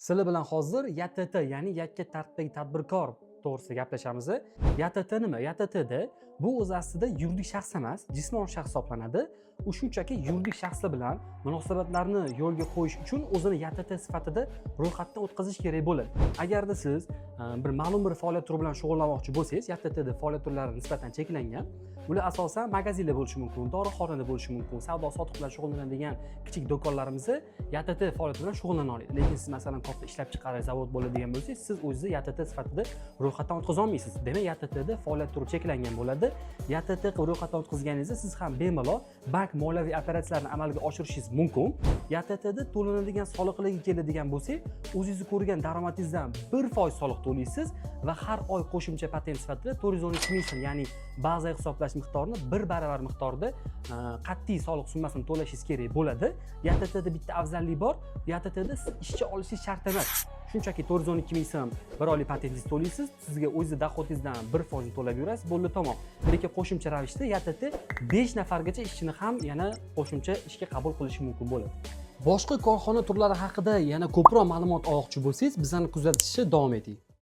Sizlar bilan hozir YTT, ya'ni yakka tartibdagi tadbirkor to'g'risida gaplashamiz. YTT nima? YTTda bu o'zi aslida yuridik shaxs emas, jismoniy shaxs hisoblanadi. U shunchaki yuridik shaxslar bilan munosabatlarni yo'lga qo'yish uchun o'zini YTT sifatida ro'yxatdan o'tkazish kerak bo'ladi. Agarda siz bir ma'lum bir faoliyat turi bilan shug'ullanmoqchi bo'lsangiz, YTTda faoliyat turlari nisbatan cheklangan. Ular asosan magazinlar bo'lishi mumkin, dorixonada bo'lishi mumkin, savdo sotiq bilan shug'ullanadigan kichik do'konlarimizni YTT faoliyati bilan shug'ullana oladi. Lekin siz, masalan, katta ishlab chiqarish zavod bo'ladigan bo'lsangiz, siz o'zingizni YTT sifatida ro'yxatdan o'tkaza olmaysiz. Demak, YTTda faoliyat turi cheklangan bo'ladi. YTT qilib ro'yxatdan o'tkazganingizda siz ham bemalol bank moliyaviy operatsiyalarini amalga oshirishingiz mumkin. YTTda to'lanadigan soliqlarga keladigan bo'lsak, o'zingizni ko'rgan daromadingizdan 1% soliq to'laysiz va har oy qo'shimcha patent sifatida 412 ming so'm, ya'ni bazaviy hisoblash miqdorini 1 baravar miqdorda qat'iy soliq summasini to'lashingiz kerak bo'ladi. YTTda bitta afzalligi bor: YTTda siz ishchi olishingiz shart emas. Shunchaki 412 ming so'm bir oylik patentingizni to'laysiz, sizga o'zingizni доход ingizdan 1%ni to'lab yurasiz, bo'ldi, tamom. Lekin qo'shimcha ravishda YTT 5 nafargacha ishchini ham yana qo'shimcha ishga qabul qilishi mumkin bo'ladi. Boshqa korxona turlari haqida yana ko'proq ma'lumot olmoqchi bo'lsangiz, bizani kuzatishda davom eting.